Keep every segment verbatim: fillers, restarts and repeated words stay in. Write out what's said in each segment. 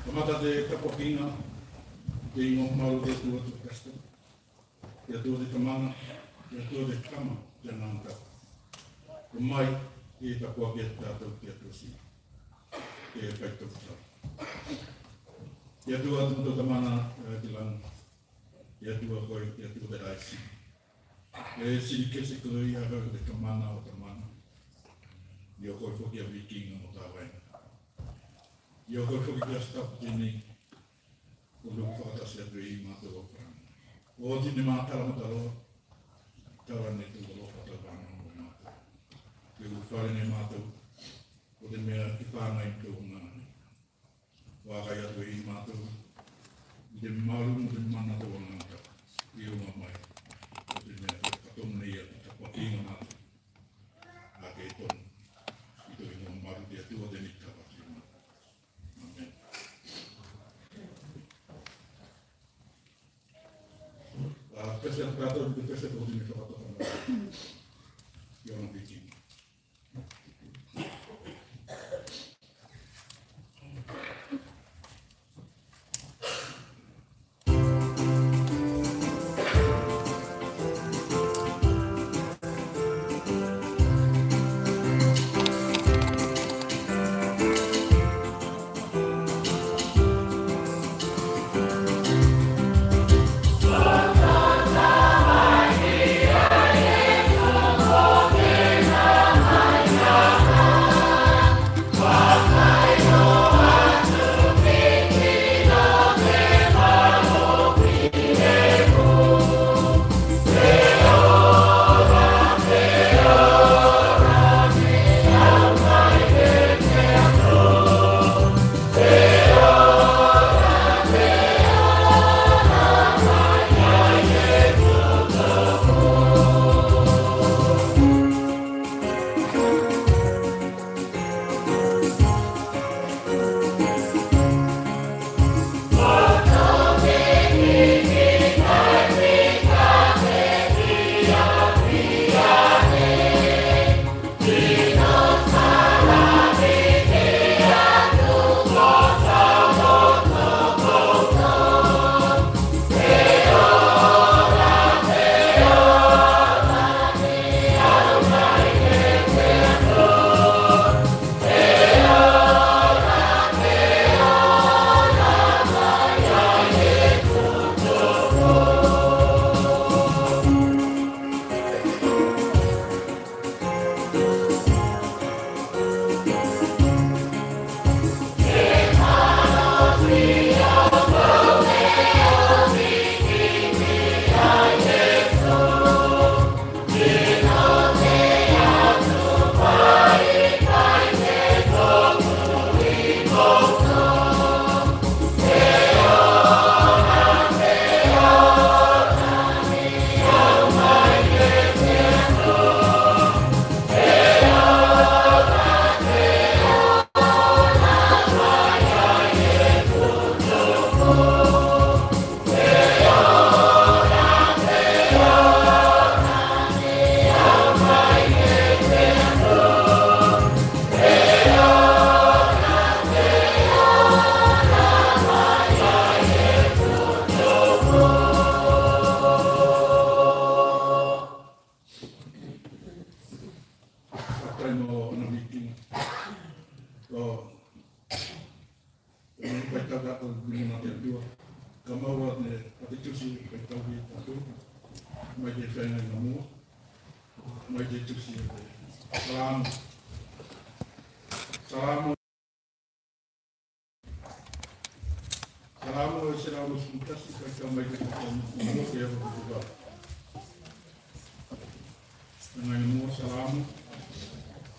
Kamata te tapuakiga i te igoa mamalu o te Atua Iesu Kalaisi, te Atua te Tamana, te Atua te Kama, te Agaga Tapu. Ko mai e tapuaki atu tatou ki te Atua sili, ke faitoki tau. Te Atua, te Atua Tamana, e, ki lagi. Te Atua koe, te Atua te Aliki. E sili kese koe ia, koe ko te Tamana o tamana. Ia koe foki a Vikiga mo Tavaega. Ia koe foki ki Aso Tapu tenei, ko loku fakatasi atu ei matou o fano. Ko oti ne matala mo taloa, tala ne tou alofa tau fano mo matou. Ke ulufale ne matou, ko te mea ke fano i tou agaga. Vakai atu ei matou i te malu mo te mana o tou Agaga Tapu, i luga mai o te mea ke fakatomu nei a te tapuakiga matou. A ke tonu i tou igoa mamalu te Atua tenei, tapuaki matou. Amen. A, pese atu tatou i te pese ko te mea fakatoka mai i ona Vikiga. Faafetai mo ana Vikiga. Ko te mea e faitau tatou i te mana o te Atua. Ka maua ne a te tusi e faitau ki tatou mai te Feagaiga Mua, mai te tusi o te Salamo. Salamo. Salamo e selau luasefulu tasi, faitau mai te Feagaiga Mua, te ava ki te valu. Feagaiga Mua, Salamo.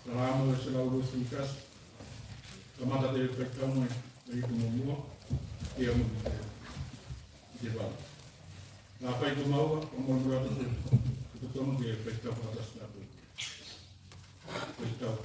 Salamo e selau luasefulu tasi. Kamata te faitau mai i te muamua, ke ava ki te, ki te valu. Kafai ko maua, ko maua atu te, ko totonu ke faitau fakatasi tatou. Faitau.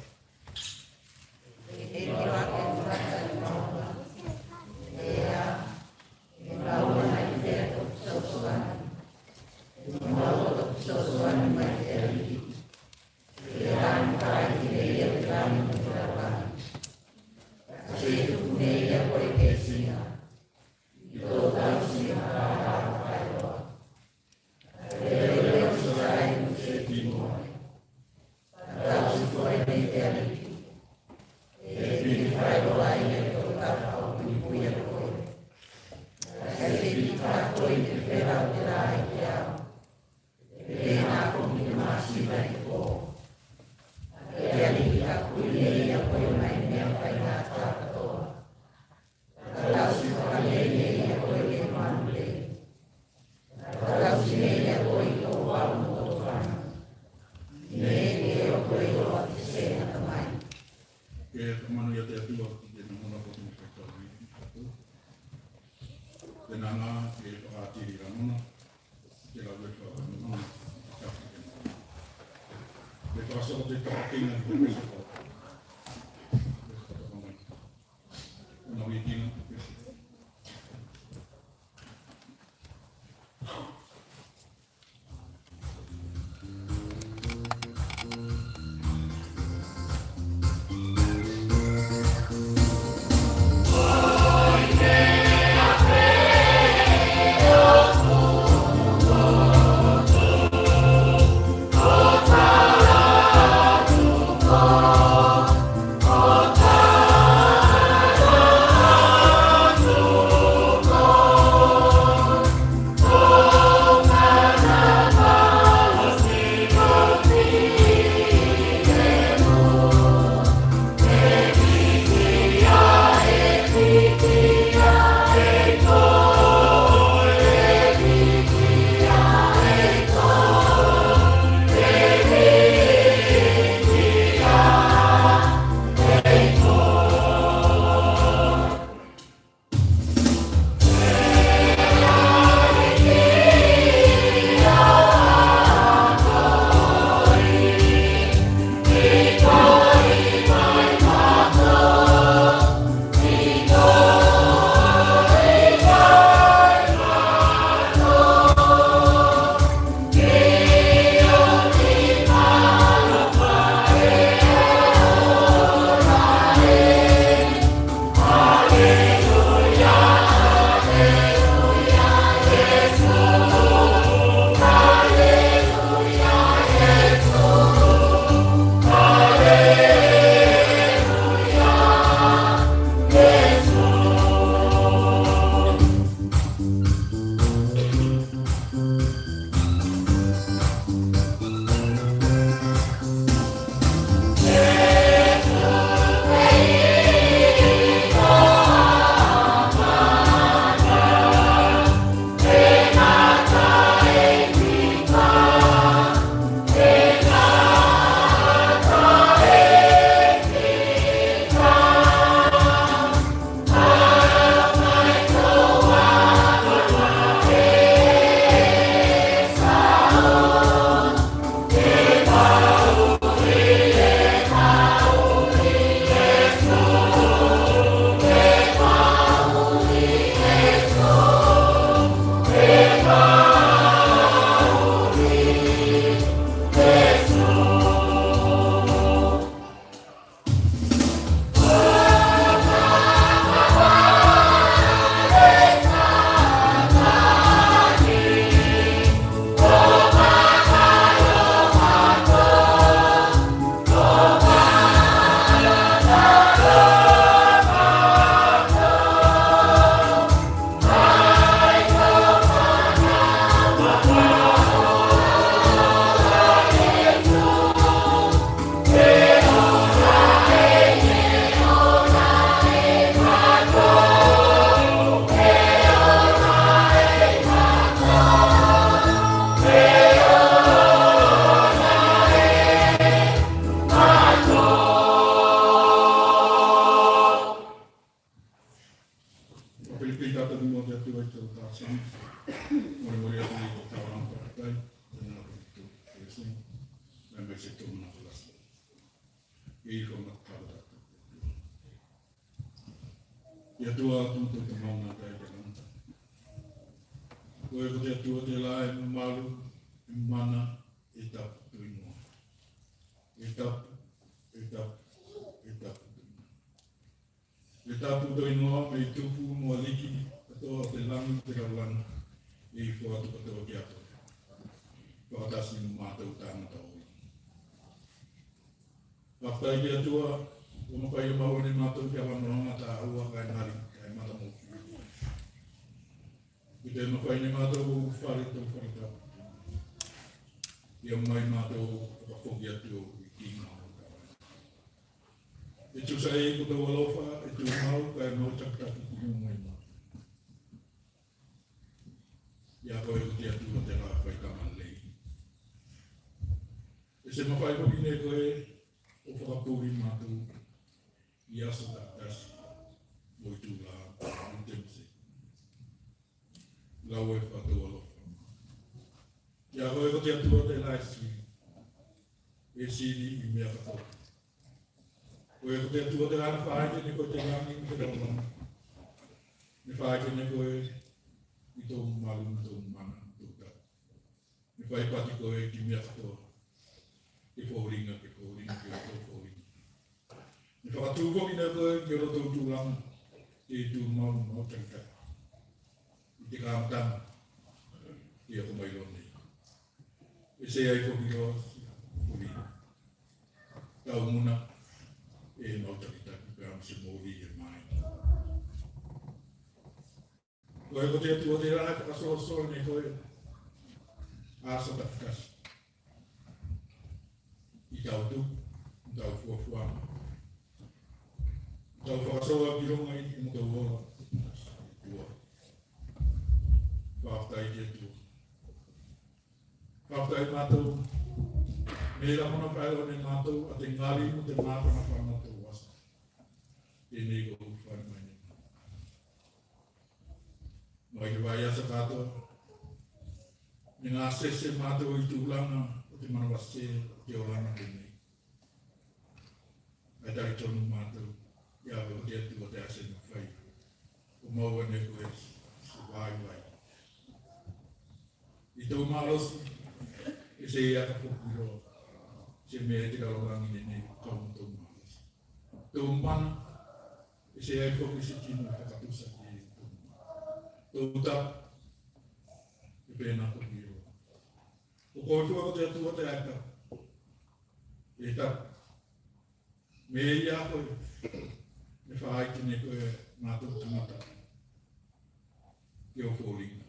Ana e fakatili la mona, te la ue fakatili mona. E fakasoko te fakatili mona. Ona wikina. Fakapilipili tatou ki te Atua i te tausaga. Molimoli atu i te tauaga fakatai. Tena atu i te tausaga. Mai mai se tau mana kalasi. Ia i fakamatala tatou. Ia Atua, Atua, Atua, Tamana, Tamana, Tamana. Koe ko te Atua tela e mamalu, e mana, e tapu, Atua i mua. E tapu, e tapu, e tapu, Atua i mua. E tapu, Atua i mua, me i tupu mo aliki katoa o te lagi, te lalolagi, e ifo atu katoa ki a koe. Fakatasi mo matou tagata o Fakafetai ki a Atua, ko mafai o maua ne matou te avanoaga taua kae gali, kae mata mo ki. Ko te mafai ne matou o fale tau fale tau. Ia mai matou o fakafoki atu i ki matou. E tusa ei ko tau alofa, e tumau, kae mau takitaki ki luga i matou. Ia koe ko te Atua tela fai tamalelei. E se mafai foki ne koe o fakapuli matou i aso takitasi mo i tula o te mose. Kae e fakatau alofa. Ia koe ko te Atua telā e sili, e sili i mea katoa. Koe ko te Atua telā ne faaite ne koe te lagi mo te lalolagi. Ne faaite ne koe i tou malu, mo tou mana, mo tou tapu. Ne faipati koe ki mea katoa. Ke foliga, ke foliga, ke tou foliga. Ne fakatu foki ne koe ki loto tulaga, ke tumau, mau takitaki. I te kamataga, ke oko mai loa nei. E seai foki loa, foliga. Tau muna, e mau takitaki, pe a mo se moli e mai. Koe ko te Atua telā e fakasoasoa ne koe aso takitasi. I tau tuku, i tau fuafua. I tau fakasoa ki loga i mo tau ola. Tua. Fakafetai te Atua. Fakafetai matou. Me la mona faeloa ne matou, a te gali mo te mafanafana o tou aso. Tenei ko fai mai nei. Mai te vaiaso katoa. Ne gasese matou i tulaga o te manavase o te olaga tenei. Ae talitonu matou, ia koe ko te Atua te ase mafai. O maua ne koe se vaivai. I tou malosi, e seai foki loa se mea i te lalolagi nei, kau mo tou malosi. Tou mana, e seai foki se tino e fakatusa ki ei. Tou mana. Tou tapu, e penā foki loa. O koe foki ko te Atua te aita. E tapu. Me ia koe, e faaite ne koe matou tagata. Ke o foliga.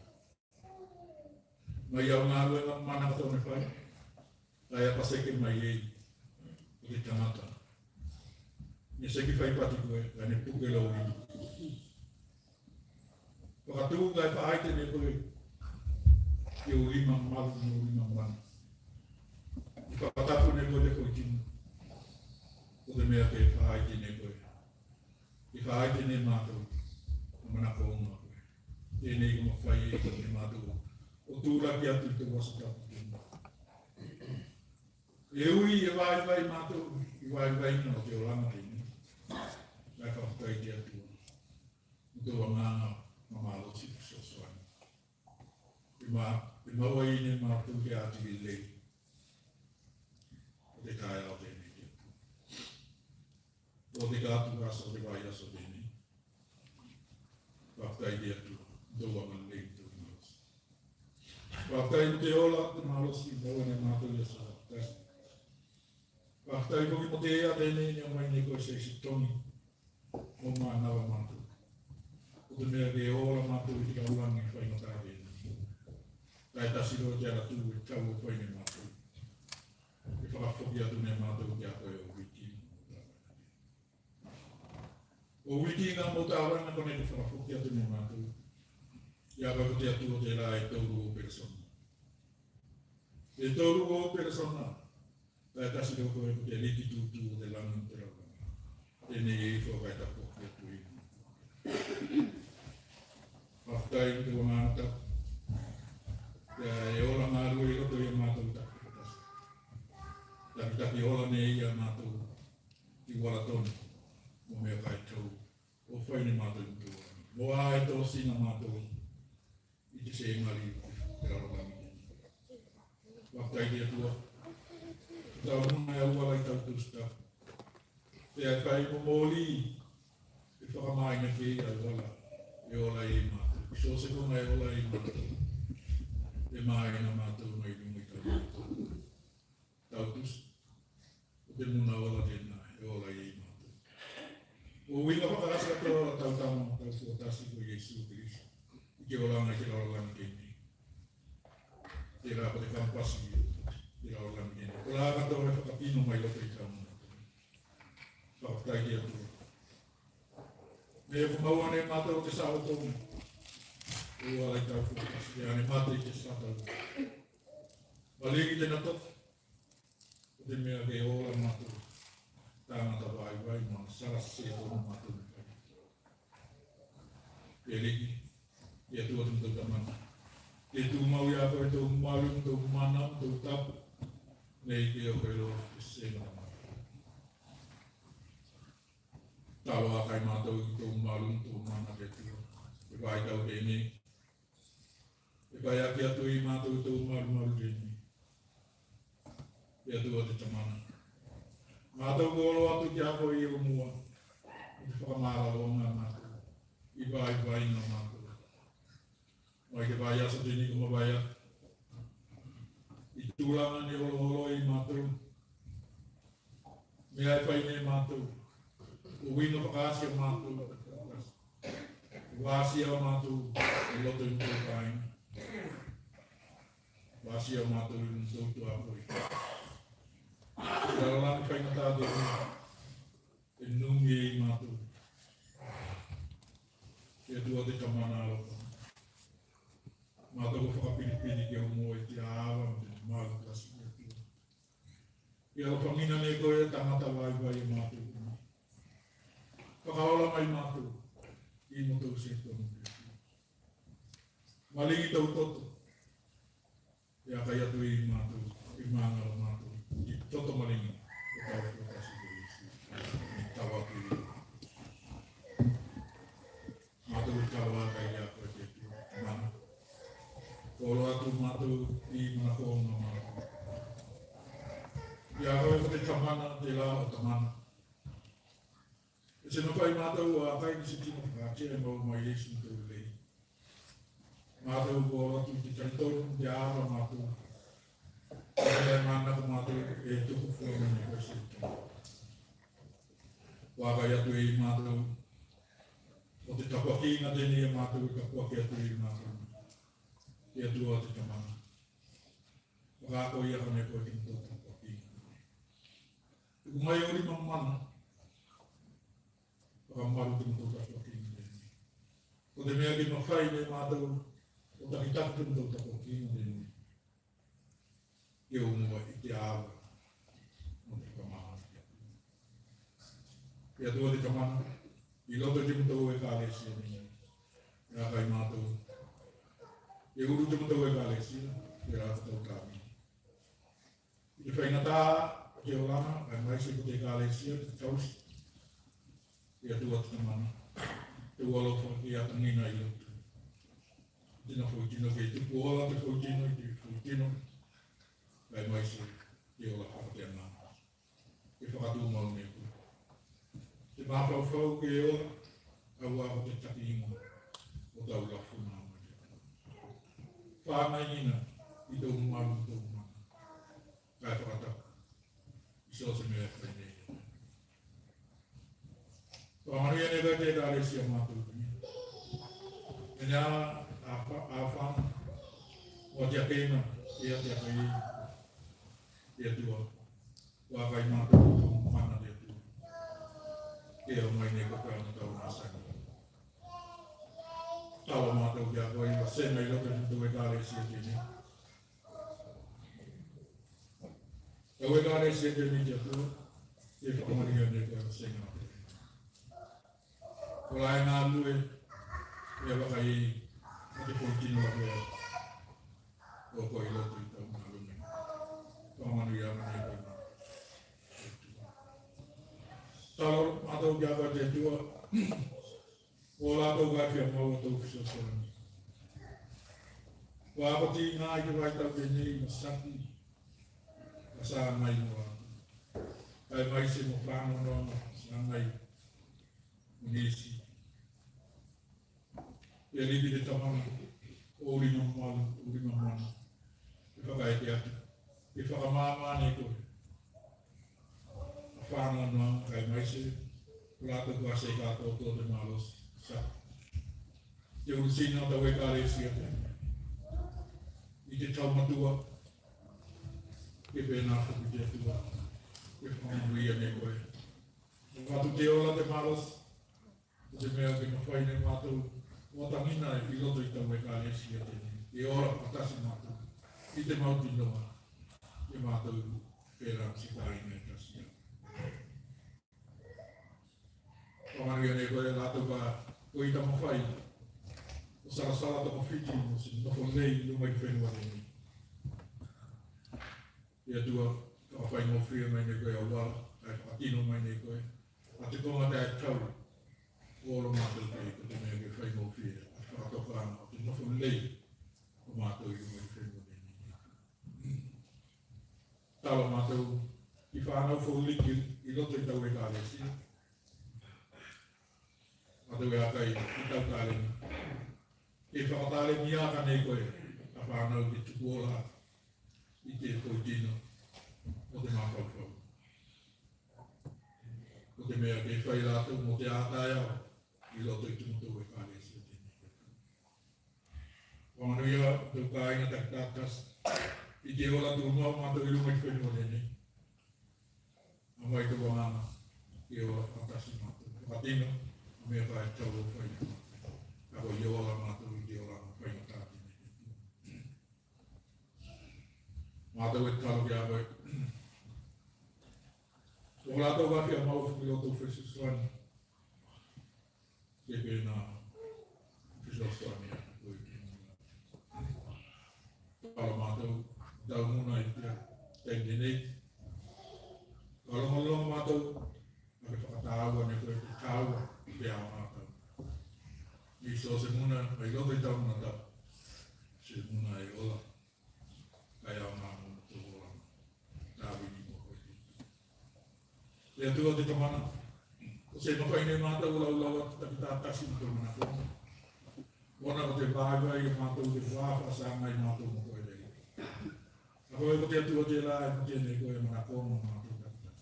Mai au galuega mana katoa ne fai. Kae a paseke mai ei o te tagata. Ne seki faipati koe, kae ne puke lau lima. Fakatu kae faaite ne koe i ou lima malu, i ou lima mana. I fakatapu ne koe te foitino. Ko te mea ke faaite ne koe. I faaite ne matou. A manako o koe. Tenei ko mafai ei ne matou o tulaki atu i tou aso tapu. E ui e vaivai matou i vaivaiga o te olaga tenei. Kae fakafetai te Atua. Mo tou agaga mamalosi fesoasoani. E ma, e maua ei ne matou te ati lelei. O te taeao tenei te Atua. O te katu aso, o te vaiaso tenei. Fakafetai te Atua, tou agalelei, tou malosi. Fakafetai mo te ola, te malosi, mo ne matou i aso takitasi. Fakafetai foki mo te ea tenei ne aumai ne koe se isi togi mo manava matou. Ko te mea ke ola matou i te lalolagi faigatā tenei. Kae tasi loa te ala tu e tau o fai ne matou. E fakafoki atu ne matou ki a koe o witi. O witi ga mo tavaga konei ke fakafoki atu ne matou. Ia koe ko te Atua telā e tolu o peresona. E tolu o peresona. Kae tasi loa koe ko te Aliki tutu o te lagi mo te lalolagi. Tenei e ifo kae tapuaki atu ei. Fakafetai mo te Vagana Tapu. Ia e ola galue i loto ia matou tapu. Takitaki ola ne ia matou. I vala tonu mo mea kae tau o fai ne matou i tua. Mo a e tosina matou i te segali te lalolagi. Fakafetai te Atua. Tau muna e au ala i tau tusi tapu. Pea e fai mo moli e fakamaina ke ia au ala e ola ei matou. I so se koga e ola ei matou. E maina matou mai luga i tau matou. Tau tusi. O te muna ola tenā e ola ei matou. O uiga fakaasi katoa o tau Tama, tau Fuatasi ko Iesu Keliso. I te olaga i te lalolagi tenei. Telā ko te kamupasi i te lalolagi tenei. Kolā katoa e fakatino mai loto i tau muna. Fakafetai te Atua. Me ko maua ne matou te saotoga. Ua lai tau Fuatasi, ia ne mate i te satauro. Maligi tena toka. Ko te mea ke ola matou. Tagata vaivai ma sala se o matou. Te Aliki, te Atua te matou Tamana. Ke tumau i a koe tou malu, tou mana, tou tapu. Nei ke o koe loa te sega. Talo a kai matou i tou malu, tou mana te Atua. Te vaitau tenei. E fai aki atu ei matou tou malumalu tenei. Te Atua te Tamana. Matou ko olo atu ki a koe i ou mua. Mo te fakamagaloga a matou. I vaivaiga a matou. Mai te vaiaso tenei ko mavae atu. I tulaga ne holoholo ei matou. Mea e fai ne matou. Uiga fakaasi a matou. Uasia a matou i loto i matou kāiga. Uasia a matou i matou tuakoi. Te lalolagi faigata tenei. E numi ei matou. Te Atua te Tamana alofa. Matou ko fakapilipili ke o moe te ava mo te mau tasi te Atua. Ia alofagina ne koe tagata vaivai a matou. Fakaola mai matou i motou se tonu. Maligi tou toto. Ia kai atu ei matou, i magalo matou, i toto maligi, o tau ko tasi ko Iesu, i tau atu ei. Matou i tau a kai ia koe te Atua, mana. Ko olo atu matou i manakoga matou. Ia koe ko te Tamana, te la o Tamana. E se mafai matou a kai ki se tino fakatea e maua mai Iesu matou lei. Matou ko olo atu i te talitonu, te ava matou. E manako matou e tuku fua mai ne koe se tino. Ko a kai atu ei matou. O te tapuakiga tenei a matou e tapuaki atu ei matou. Te Atua te Tamana. Fakaako ia ka ne koe te motou tapuakiga. Tuku mai ou lima mana. Fakamalu te motou tapuakiga tenei. Ko te mea ke mafai ne matou o takitaki te motou tapuakiga tenei. Ke o mua i te ava mo te fakamagalo. Te Atua te Tamana, i loto i te motou ekalesia nei. Ia kai matou. E ulu te motou ekalesia, te la tau tami. I te faigata o te olaga, kae maise ko te ekalesia, te tausi. Te Atua te Tamana. Tou alofa ke atagina i loto. Tena foitino ke tupu ola te foitino, i te foitino. Kae maise, te ola fakateaga. Ke fakatumau ne koe. Te mafaufau ke ola, auā ko te takiga o tau lafuna mai. Fagaigina i tou malu tou mana. Kae fakatapu. I so se mea e fai nei. Fakamanuia ne koe te ekalesia matou. Tenei a fa, a fa. Ua te akena, ia te akai. Te Atua. Ua kai matou tou mana te Atua. Ke o mai ne koe pea mo tau masani. Talo matou ki a koe i vasega i loto i tou ekalesia tenei. Tau ekalesia tenei te Atua. Ke fakamanuia ne koe vasega. Ko la e galue, e vakai, a te foitino la koe. O koe i loto i tau malume. Fakamanuia ne koe. Talo matou ki a koe te Atua. O latou ka fia maua tou fesoasoani. Ko a ko tiga i te vaitau tenei mo saki. Ka sagai mo latou. Kae maise mo fanoanoa mo sagai. Nisi. Ia liki te Tamana, o lima malu, o lima mana. Te fakaete atu, te fakamama ne koe. A fanoanoa, kae maise, ko latou ko a se katoatoa te malosi. Sa. Te ulusina o tau ekalesia te. I te taumatua, ke penā foki te Atua, ke fakamanuia ne koe. Ko atu te ola te malosi, ko te mea ke mafai ne matou o atagina i loto i tau ekalesia tenei. E ola fakatasi matou i te mautinoa, e matou e lasi kāiga e tasi. Fakamanuia ne koe latou ka ko i ta mafai. o salasala tokofiti mo se nofo lei i luga i te fenua tenei. Te Atua, fakafaigofie mai ne koe au ala, kae fakatino mai ne koe a te koga tae tau o olo matou te, ko te mea ke faigofie a te fakatokaga o te nofo lei o matou i luga i te fenua tenei. Talo matou ki fanau foliki i loto i tau ekalesia. Matou e akai i tau taleni ke fakataleni aka ne koe a fanau ke tuku ola i te foitino o te mafaufau. Ko te mea ke fai latou mo te ataeao i loto i te motou ekalesia tenei. Fakamanuia tou kaiga takitasi i te ola tumau matou i luga i te fenua tenei. Aumai tou Agaga ke ola fakatasi matou, fakatino a mea kae tau o fai. Kae ko ia ola matou i te ola faigata tenei. Matou e talo ki a koe. Ko latou vafia mau foki lotou fesoasoani. Ke penā fesoasoani a koe ki a koe. Talo matou, tau muna i te taimi tenei. Talo matou, a ke fakataua ne koe te taua i te ao matou. I so se muna, mai loto i tau muna tapu. Se muna e ola. Kae aoga mo tou olaga. Tavini mo koe. Te Atua te Tamana, ko se mafai ne matou o laulau atu takitasi mo tou manakoga. Ona ko te vaivai o matou te vā fakasagai matou mo koe lei. A koe ko te Atua tela e matea ne koe manakoga o matou takitasi.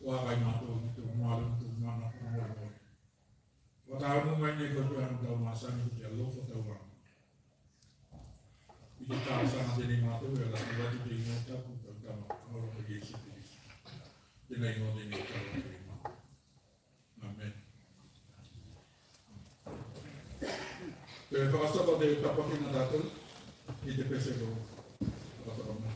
Ko akai matou ki tou malu, tou mana, tou molimoli. Fakataunu mai ne koe koe anu tau masani ko te alofa tau anu. I te talosaga tenei matou e ala atu i te igoa tapu o tau Tama, o Iesu Keliso. Tenā igoa tenei tau anu. Amen. Te fakasapa te tapaki na tatou i te pese ko fakasapa mai.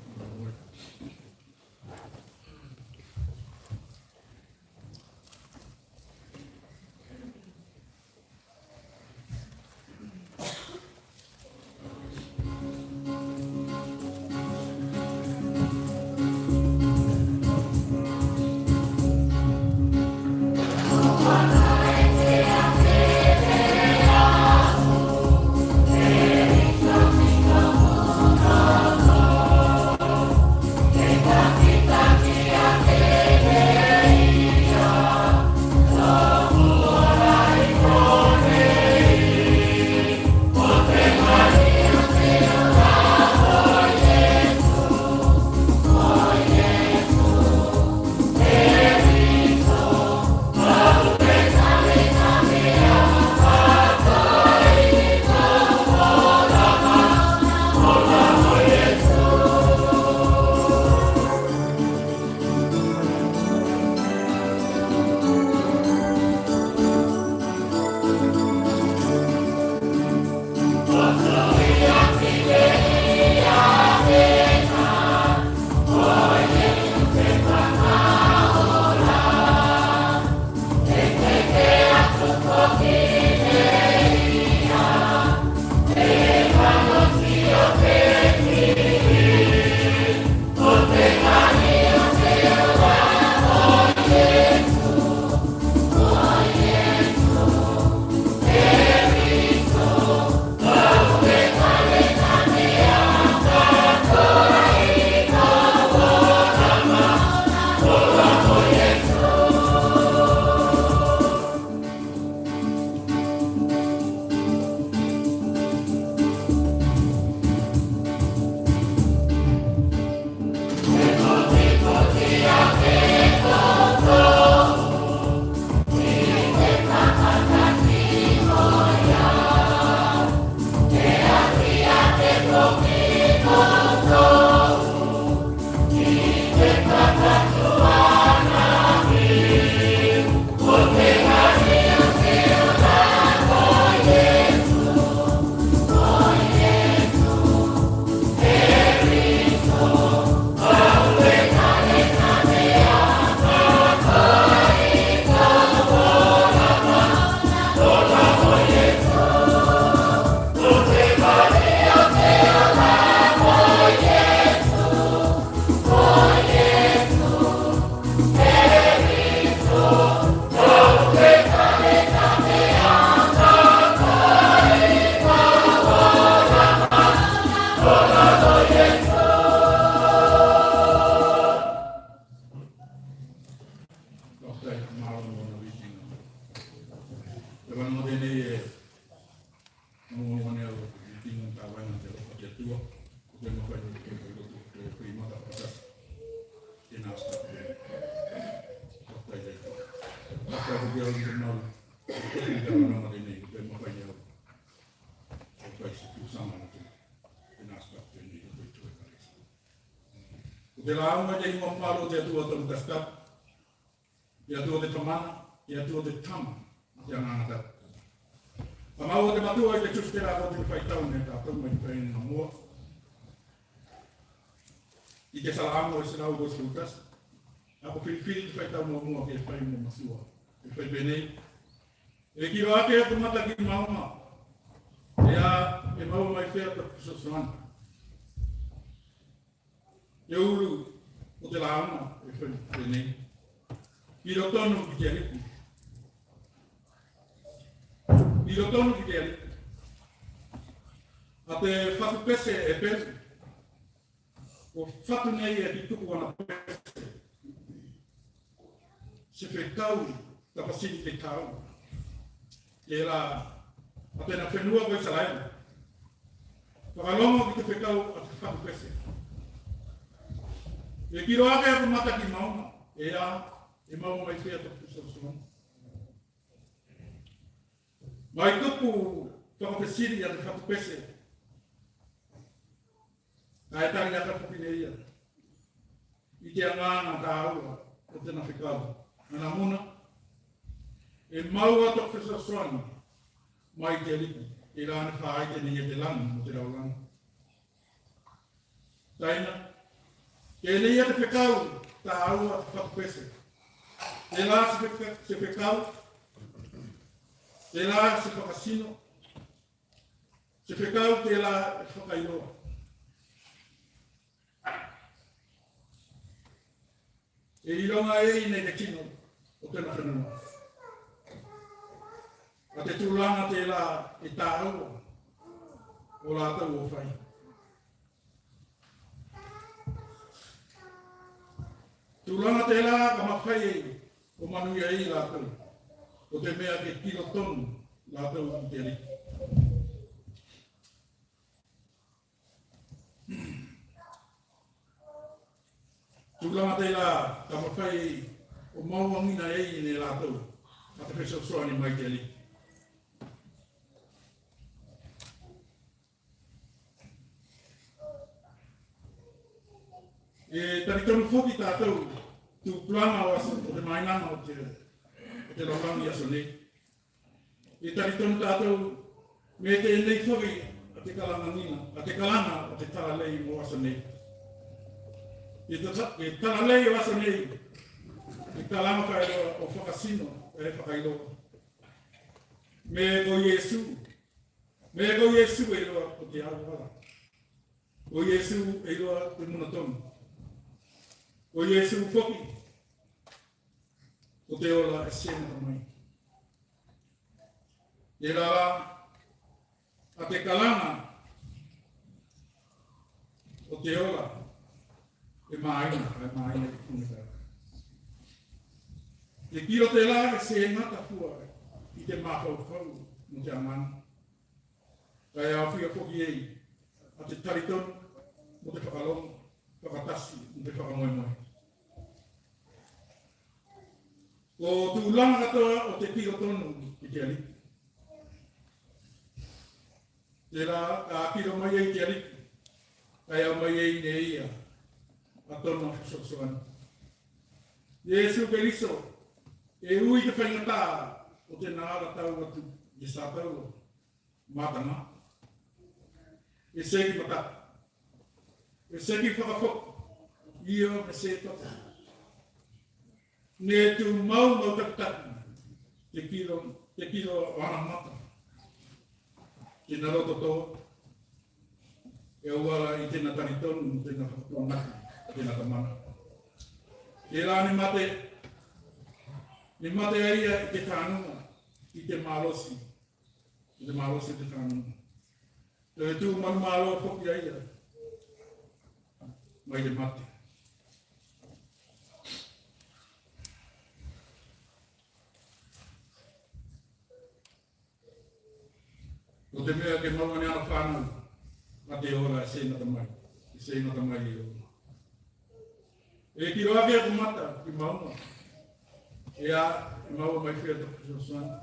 Te vanoa tenei e, mo ane au, i timu tavaina te alofa te Atua, ko te mafai o te, ko te, ko te, ko te mata fakatasi. Tena sta. Fakatasi te Atua. Fakatasi te Atua, te mau. Te vanoa tenei, ko te mafai o. Fakatasi te Atua, sama na te. Tena sta, tenei, ko te Atua, ko te Atua. Ko te lauga te igoa malo o te Atua tonu tasi tapu. Te Atua o te Tamana, te Atua o te Tama, te Agaga Tapu. Ka maua te matua i te tusi telā ko te faitau ne tatou mai te taeao nei. I te Salamo e selau luasefulu tasi. Ako filifili te faitau muamua ke fai mo matua. E fai penei. E kilo ake aku mata ki mauga. E a, e maua mai fea toku fesoasoani. Te ulu o te lauga e fai penei. Kilo tonu ki te Aliki. Kilo tonu ki te Aliki. A te fatu pese e pelu. Ko fatu nei e ki tuku ana pese. Se fekau, tafasili te tau. Tela a tena fenua ko Isalaelu. Fakalogo ki te fekau a te fatu pese. E kilo ake aku mata ki mauga, e a, e maua mai fea toku fesoasoani. Mai tupu fakafesili a te fatu pese. Kae tali aka foki ne ia. I te agaga taua o tena fekau. Anamuna. E maua toku fesoasoani. Mai te Aliki. Tela ne faite ne ia te lagi mo te lalolagi. Taina. Tenei a te fekau taua te fatu pese. Tela se feka-, se fekau. Tela se fakasino. Se fekau tela e fakailoa. E iloga ei ne te tino o tena fenua. A te tulaga tela e taua o latou o fai. Tulaga tela ka mafai ei o manuia ei latou. Ko te mea ke kilo tonu latou i te Aliki. Tulaga tela ka mafai o mauagina ei ne latou a te fesoasoani mai te Aliki. E talitonu foki tatou tupulaga o aso, o te mainaga o te, o te lalolagi i aso nei. E talitonu tatou me tenei foki a te kalagagina, a te kalaga o te talalei mo aso nei. E ta-, e talalei o aso nei. E kalaga faeloa o fakasino, e fakailoa. Me ko Iesu. Me ko Iesu e iloa ko te auala. Ko Iesu e iloa te muna tonu. Ko Iesu foki ko te ola e se gata mai. Tela la a te kalaga o te ola e maina, e maina te funga. Te kilo tela e se gata fua i te mafaufau mo te agaga. Kae aofia foki ei a te talitonu mo te fakalogo, fakatasi mo te fakamoemoe. Ko tulaga katoa o te kilo tonu ki te Aliki. Tela ka kilo mai ei te Aliki, kae aumai ei ne ia a tona fesoasoani. Iesu Keliso, e ui te faigata o tena ala tau atu i te satauro. Mataga. E se ki mataku. E se ki fakafoki. Io me se toka. Ne tumau mau takitaki te kilo, te kilo o ana mata. Tena loto toa. E auala i tena talitonu, tena fakatuanaki, tena Tamana. Tela ne mate, ne mate a ia i te tanuga, i te malosi. I te malosi o te tanuga. Toe tu manumalo foki a ia mai te mate. Ko te mea ke maua ne ana fanau a te ola e se gata mai, e se gata mai e ola. E kilo ake aku mata ki maua. E a, e maua mai fea toku fesoasoani?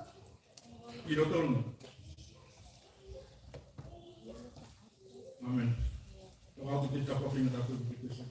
I loto nei. Amen. Toka atu te tapuakiga tatou ki te Siusa.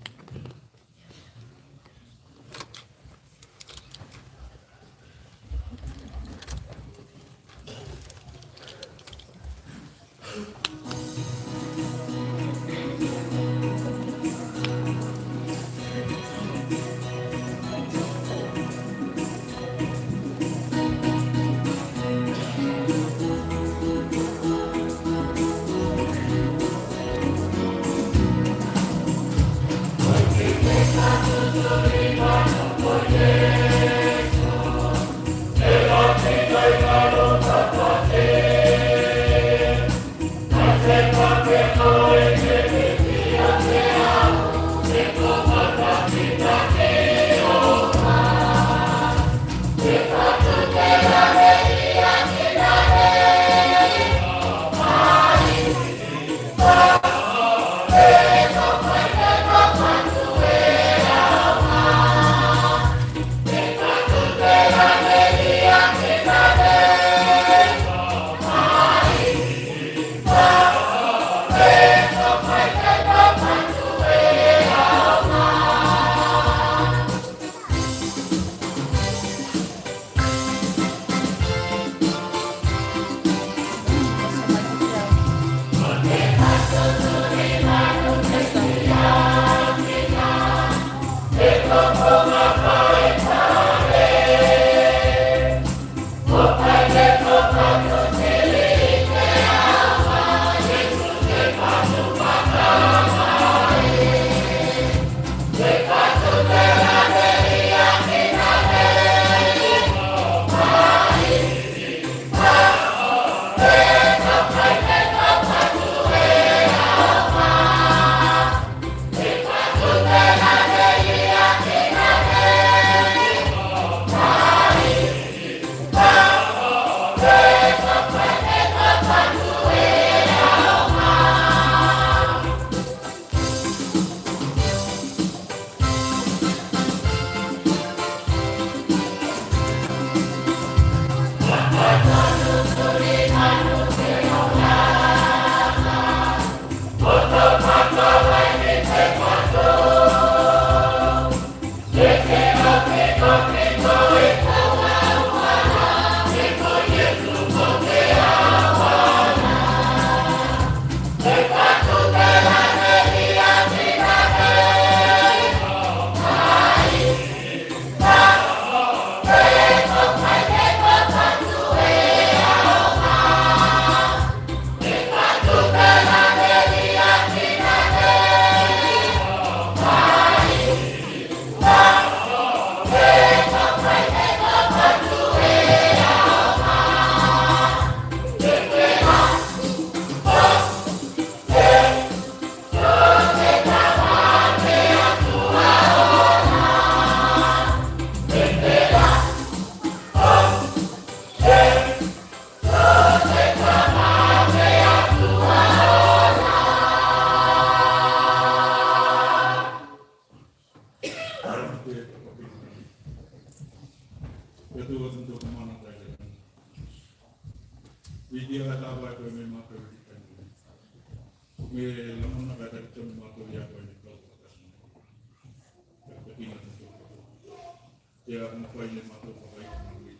Ia, mafai ne matou fai manuia.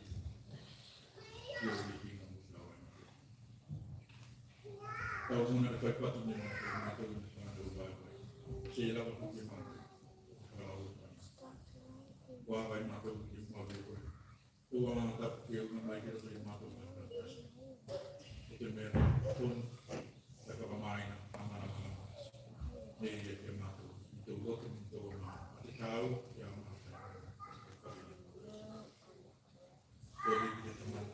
Ia, o le viiga mo te lava e matou. Tau muna e fai patu ne matou, matou i te fanau vaivai. Se lava ko te matou. Ua vai matou ki te matou. Ua lana tapu ke una mai ki roto i matou. Ko te mea tonu. Te fakamāina a mana mana. Nei ia ke matou i tou loto, i tou mana. A te tāua ia matou. Ko te Tamana.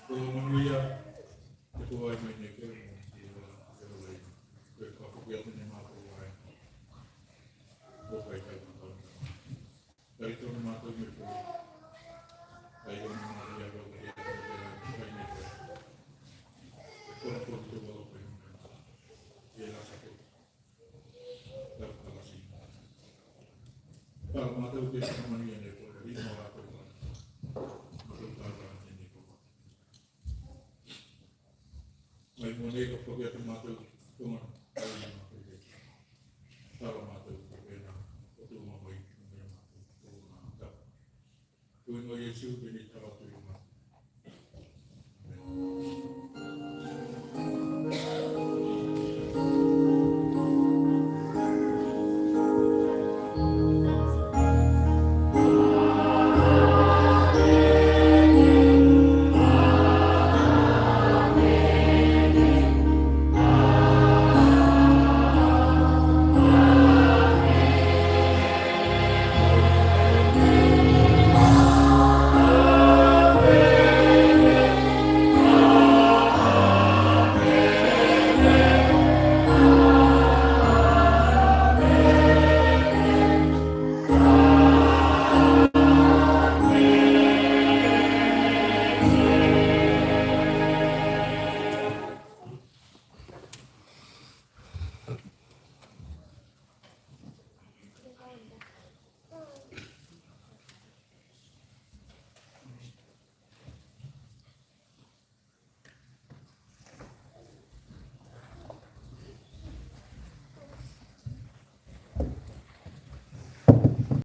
Ko manuia te koa mai nei koe mo te ola, te ola i. Koe ka foki atu nei matou ai. Ko kai tau matou. Talitonu matou me koe. Talitonu matou ia koe, ia koe, ia koe, ia koe. Te tamani ane ko te rima o latou ka. Matou tala ane ko. Mai mo nei ko fakea te matou. Ko ma. Tala matou ko pena. Ko tu ma mai. Ko ma. Ko ino Iesu te nei